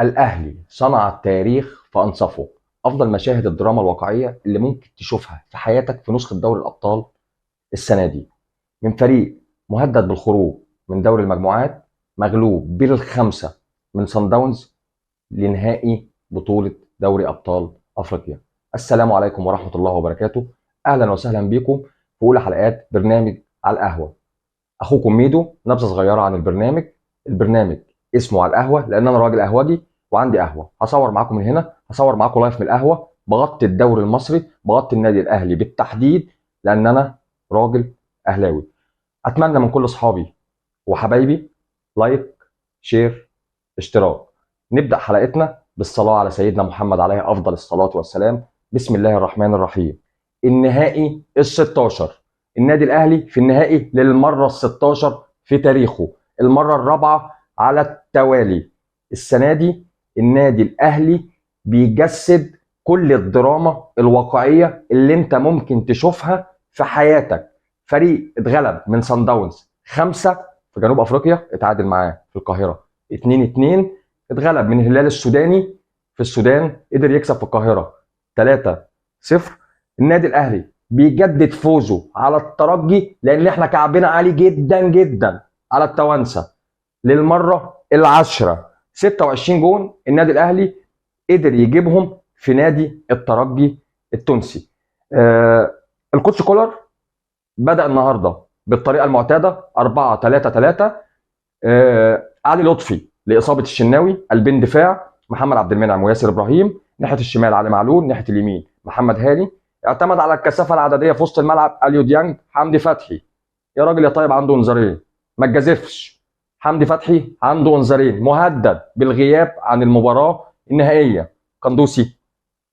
الأهلي صنع التاريخ فأنصفه. أفضل مشاهد الدراما الواقعية اللي ممكن تشوفها في حياتك في نسخة دوري الأبطال السنة دي، من فريق مهدد بالخروج من دوري المجموعات، مغلوب بالخمسة من صن داونز لنهائي بطولة دوري أبطال أفريقيا. السلام عليكم ورحمة الله وبركاته، أهلا وسهلا بكم في أولى حلقات برنامج على القهوة. أخوكم ميدو. نبذة صغيرة عن البرنامج. البرنامج اسمه على القهوة لأن أنا راجل قهوجي وعندي قهوة. هصور معاكم من هنا، هصور معاكم live من القهوة، بغطي الدوري المصري، بغطي النادي الأهلي بالتحديد لأن أنا راجل أهلاوي. أتمنى من كل أصحابي وحبايبي like، share، اشتراك. نبدأ حلقتنا بالصلاة على سيدنا محمد عليه أفضل الصلاة والسلام. بسم الله الرحمن الرحيم. النهائي ال16، النادي الأهلي في النهائي للمرة ال16 في تاريخه، المرة الرابعة على التوالي. السنة دي النادي الأهلي بيجسد كل الدراما الواقعية اللي انت ممكن تشوفها في حياتك. فريق اتغلب من صن داونز 5 في جنوب افريقيا، اتعادل معاه في القاهرة 2-2، اتغلب من الهلال السوداني في السودان، قدر يكسب في القاهرة 3-0. النادي الاهلي بيجدد فوزه على الترجي لان احنا كعبنا عالي جدا جدا على التوانسة للمرة العاشرة. 26 جون النادي الاهلي قدر يجيبهم في نادي الترجي التونسي. الكوتش كولر بدأ النهارده بالطريقة المعتادة 4-3-3. علي لطفي لاصابة الشناوي، قلبين دفاع محمد عبد المنعم وياسر ابراهيم، ناحية الشمال علي معلول، ناحية اليمين محمد هاني. اعتمد على الكثافة العدديه في وسط الملعب، اليو ديانج، حمدي فتحي. يا راجل يا طيب عنده انذارين، ما تجازفش. حمدي فتحي عنده انذارين، مهدد بالغياب عن المباراة النهائية. قندوسي،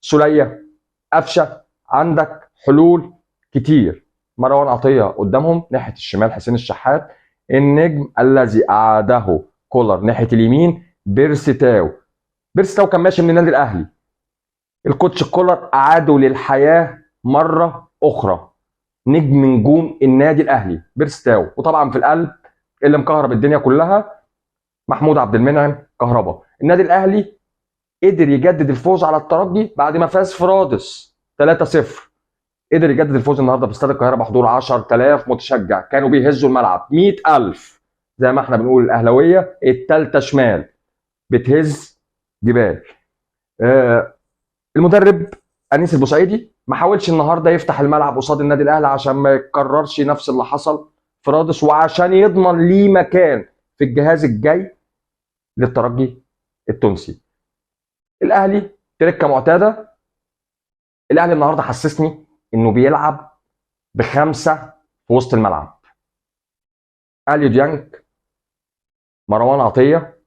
سوليه، قفشه، عندك حلول كتير. مروان عطية قدامهم، ناحية الشمال حسين الشحات. النجم الذي اعاده كولر ناحية اليمين بيرسي تاو. بيرسي تاو كان ماشي من النادي الاهلي، الكوتش كولر اعاده للحياة مرة اخرى. نجم نجوم النادي الاهلي بيرسي تاو. وطبعا في القلب اللي مكهرب الدنيا كلها محمود عبد المنعم كهربا. النادي الاهلي قدر يجدد الفوز على الترجي بعد ما فاز في رادس 3-0. قدر يجدد الفوز النهارده في استاد القاهرة بحضور 10,000 متشجع، كانوا بيهزوا الملعب 100,000 زي ما احنا بنقول الاهلاوية الثالثة شمال بتهز جبال. المدرب انيس البوسعيدي ما حاولش النهارده يفتح الملعب قصاد النادي الاهلي عشان ما يكررش نفس اللي حصل في رادس، وعشان يضمن ليه مكان في الجهاز الجاي للترجي التونسي. الاهلي تركه معتادة. الاهلي النهارده حسسني انه بيلعب بخمسة في وسط الملعب. اليو ديانج، مروان عطية،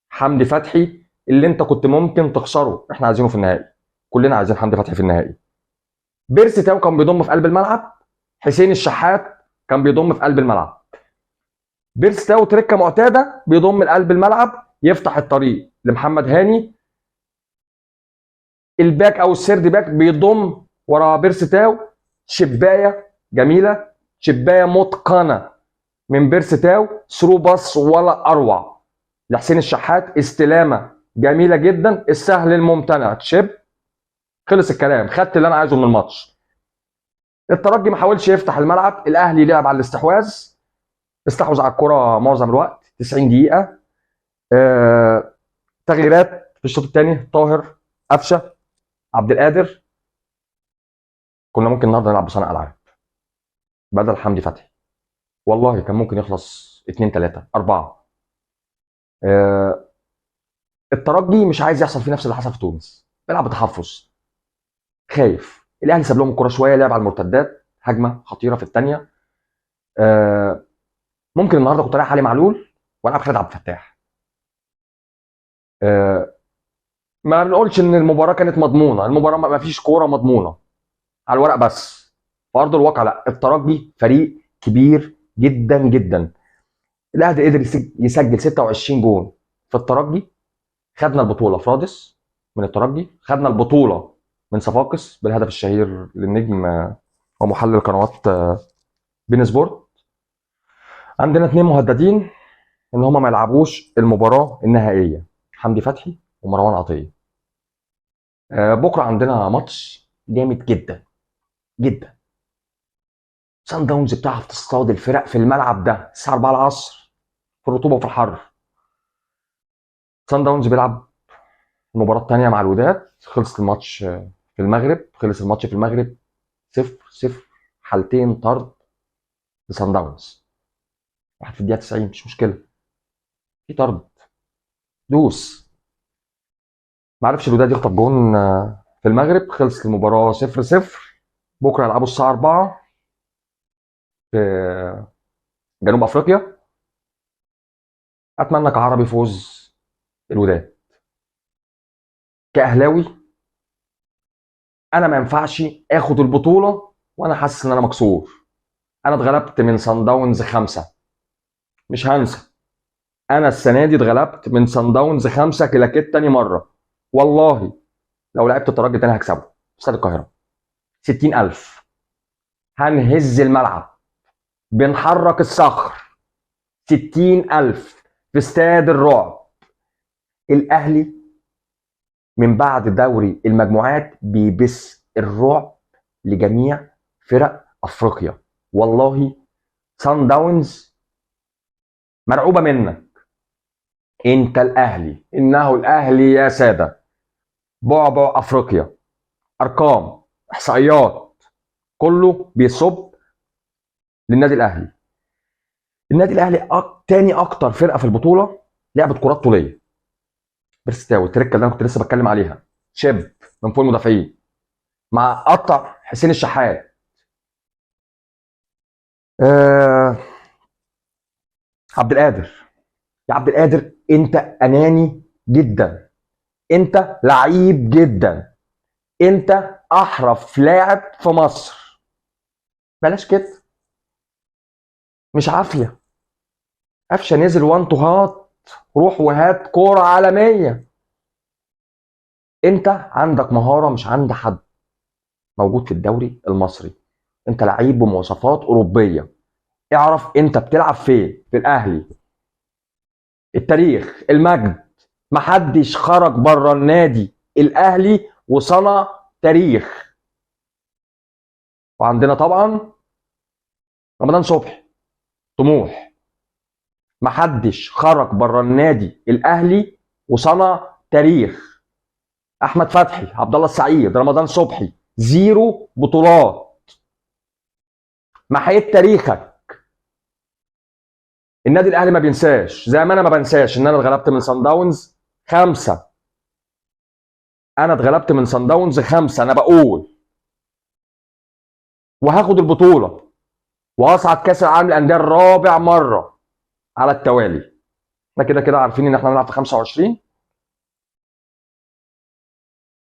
حمدي فتحي اللي انت كنت ممكن تخسره، احنا عايزينه في النهائي، كلنا عايزين حمدي فتحي في النهائي. بيرسي تاو كان بيضم في قلب الملعب، حسين الشحات كان بيضم في قلب الملعب. بيرسي تاو تركه معتادة بيضم لقلب الملعب، يفتح الطريق لمحمد هاني. ال back او ال third back بيضم ورا بيرسي تاو، شبايه جميلة، شبايه متقنة من بيرسي تاو، through pass ولا اروع لحسين الشحات، استلامه جميلة جدا، السهل الممتنع chip. خلص الكلام، خدت اللي انا عايزه من الماتش. الترجي ما حاولش يفتح الملعب، الاهلي لعب على الاستحواذ، استحوذ على الكره معظم الوقت 90 دقيقة. تغييرات في الشوط الثاني، طاهر، قفشه، عبد القادر. كنا ممكن النهارده نلعب بصانع العاب بدل حمدي فتحي، والله كان ممكن يخلص 2 3 4. الترجي مش عايز يحصل فيه نفس اللي حصل في تونس، بيلعب بتحفظ، خايف. الاهلي ساب لهم الكره شوية، لعب على المرتدات، هجمة خطيرة في الثانية. ممكن النهارده كنت رايح علي معلول والعب خالد عبد الفتاح. ما بنقولش ان المباراة كانت مضمونه، المباراة ما فيش كورة مضمونه على الورق، بس في ارض الواقع لا. الترجي فريق كبير جدا جدا. الاهلي قدر يسجل 26 جون في الترجي. خدنا البطولة في رادس من الترجي، خدنا البطولة من صفاقس بالهدف الشهير للنجم ومحلل قنوات بين سبورت. عندنا 2 مهددين ان هم ما يلعبوش المباراة النهائية، حمدي فتحي ومروان عطية. بكره عندنا ماتش جامد جدا جدا. سان داونز بتعرف تصطاد الفرق في الملعب ده الساعة 4 العصر في الرطوبة وفي الحر. سان داونز بيلعب المباراة الثانية مع الوداد، خلص الماتش في المغرب، خلص الماتش في المغرب 0-0، حالتين طرد لسان داونز، واحد في الدقيقة 90 مش مشكلة، في طرد دوس. ما عرفش الوداد يخطف جون في المغرب، خلصت المباراة 0-0. بكره يلعبوا الساعة 4 في جنوب افريقيا. اتمنى كعربي فوز الوداد. كاهلاوي انا ما ينفعش اخد البطولة وانا حاسس ان انا مكسور. انا اتغلبت من سان داونز 5، مش هنسى، انا السنة دي اتغلبت من سان داونز 5 كلاكيت تاني مرة. والله لو لعبت الترجي تاني هكسبه في استاد القاهرة 60,000، هنهز الملعب، بنحرك الصخر. 60,000 في استاد الرعب. الاهلي من بعد دوري المجموعات بيبث الرعب لجميع فرق افريقيا. والله سان داونز مرعوبه منك، انت الاهلي، انه الاهلي يا ساده، بعبع افريقيا، ارقام، احصائيات، كله بيصب للنادي الاهلي. النادي الاهلي تاني اكتر فرقه في البطولة لعبت كرات طوليه. بيرسي تاو التركة اللي انا كنت لسه بتكلم عليها، chip من فوق المدافعين مع قطع حسين الشحات. عبد القادر، يا عبد القادر انت اناني جدا، انت لعيب جدا، انت احرف لاعب في مصر، بلاش كده، مش عافية. قفشه نزل وان تو هات، روح وهات كورة عالمية. انت عندك مهارة مش عند حد موجود في الدوري المصري، انت لعيب بمواصفات اوروبية، اعرف انت بتلعب فين، في الاهلي. التاريخ، المجد، محدش خرج بره النادي الاهلي وصنع تاريخ. وعندنا طبعا رمضان صبحي، طموح، محدش خرج بره النادي الاهلي وصنع تاريخ. احمد فتحي، عبد الله السعيد، رمضان صبحي، 0 بطولات، محيت تاريخك. النادي الاهلي ما بينساش، زي ما انا ما بنساش ان انا اتغلبت من سان داونز 5، انا اتغلبت من سان داونز 5، انا بقول وهاخد البطولة وهصعد كاس العالم للاندية الرابع مرة على التوالي. احنا كده كده عارفين ان احنا هنلعب في 25.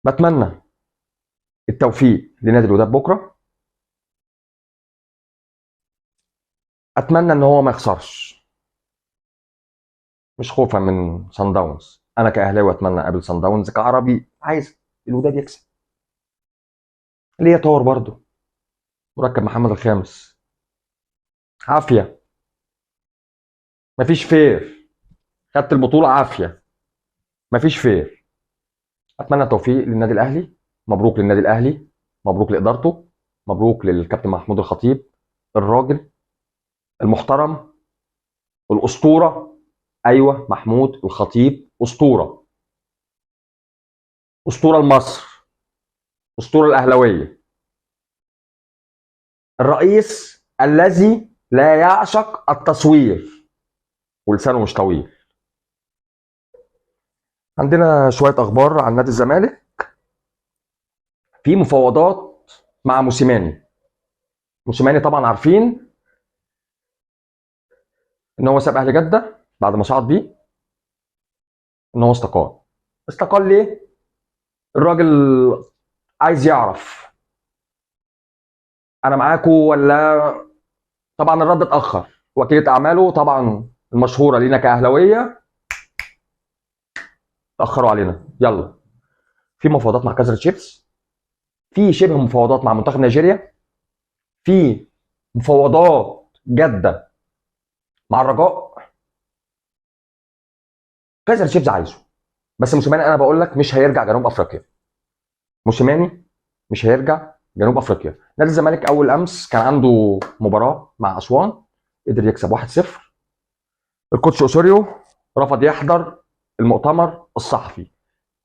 بتمنى التوفيق لنادي الوداد بكره، اتمنى ان هو ما يخسرش، مش خوفا من سان داونز، انا كاهلاوي اتمنى اقابل سان داونز، كعربي عايز الوداد يكسب. ليه طور برضو مركب محمد الخامس، عافية، مفيش fair، خدت البطولة عافية، مفيش fair. اتمنى التوفيق للنادي الاهلي، مبروك للنادي الاهلي، مبروك لادارته، مبروك للكابتن محمود الخطيب، الراجل المحترم الاسطورة. ايوه محمود الخطيب اسطورة، اسطورة لمصر، اسطورة الاهلاوية، الرئيس الذي لا يعشق التصوير ولسانه مش طويل. عندنا شوية اخبار عن نادي الزمالك. في مفاوضات مع موسيماني. موسيماني طبعا عارفين ان هو ساب اهلي جده بعد ما صعد بيه، ان هو استقال. استقال ليه؟ الراجل عايز يعرف انا معاكو ولا. طبعا الرد اتاخر. وكيله اعماله طبعا المشهورة لينا كاهلاويه اتاخروا علينا. يلا في مفاوضات مع كايزر تشيفز، في شبه مفاوضات مع منتخب نيجيريا، في مفاوضات جاده مع الرجاء. كايزر تشيفز عايزه. بس موسيماني انا بقول لك مش هيرجع جنوب افريقيا. موسيماني مش هيرجع جنوب افريقيا. نادي الزمالك اول امس كان عنده مباراة مع اسوان، قدر يكسب 1-0. الكوتش اوسوريو رفض يحضر المؤتمر الصحفي.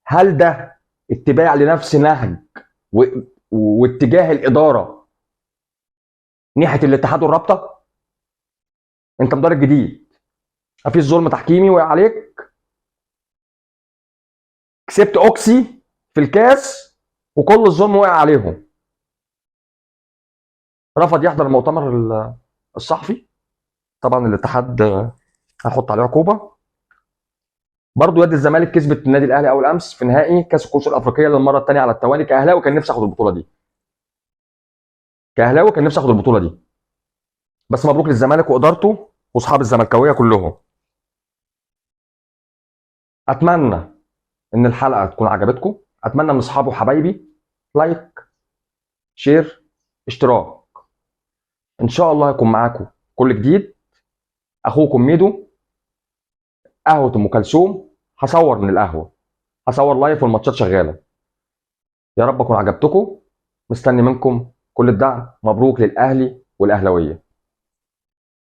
هل ده اتباع لنفس نهج واتجاه الادارة ناحية الاتحاد والرابطه؟ انت مدرب جديد، مفيش ظلم تحكيمي وقع عليك، كسبت اوكسي في الكاس وكل الظلم وقع عليهم. رفض يحضر المؤتمر الصحفي. طبعا الاتحاد هيحط عليه عقوبه. برضه يد الزمالك كسبت النادي الاهلي اول امس في نهائي كاس الكؤوس الافريقية للمرة الثانية على التوالي. كاهلاوي كان نفسي اخد البطولة دي، كاهلاوي كان نفسي اخد البطولة دي، بس مبروك للزمالك وادارته واصحاب الزملكاويه كلهم. اتمنى ان الحلقة تكون عجبتكم، اتمنى من اصحابي وحبايبي like، share، اشتراك. ان شاء الله هيكون معاكم كل جديد. اخوكم ميدو، قهوة ام كلثوم. هصور من القهوة، هصور live والماتشات شغالة. يا رب اكون عجبتكم، مستني منكم كل الدعم. مبروك للاهلي والاهلاويه.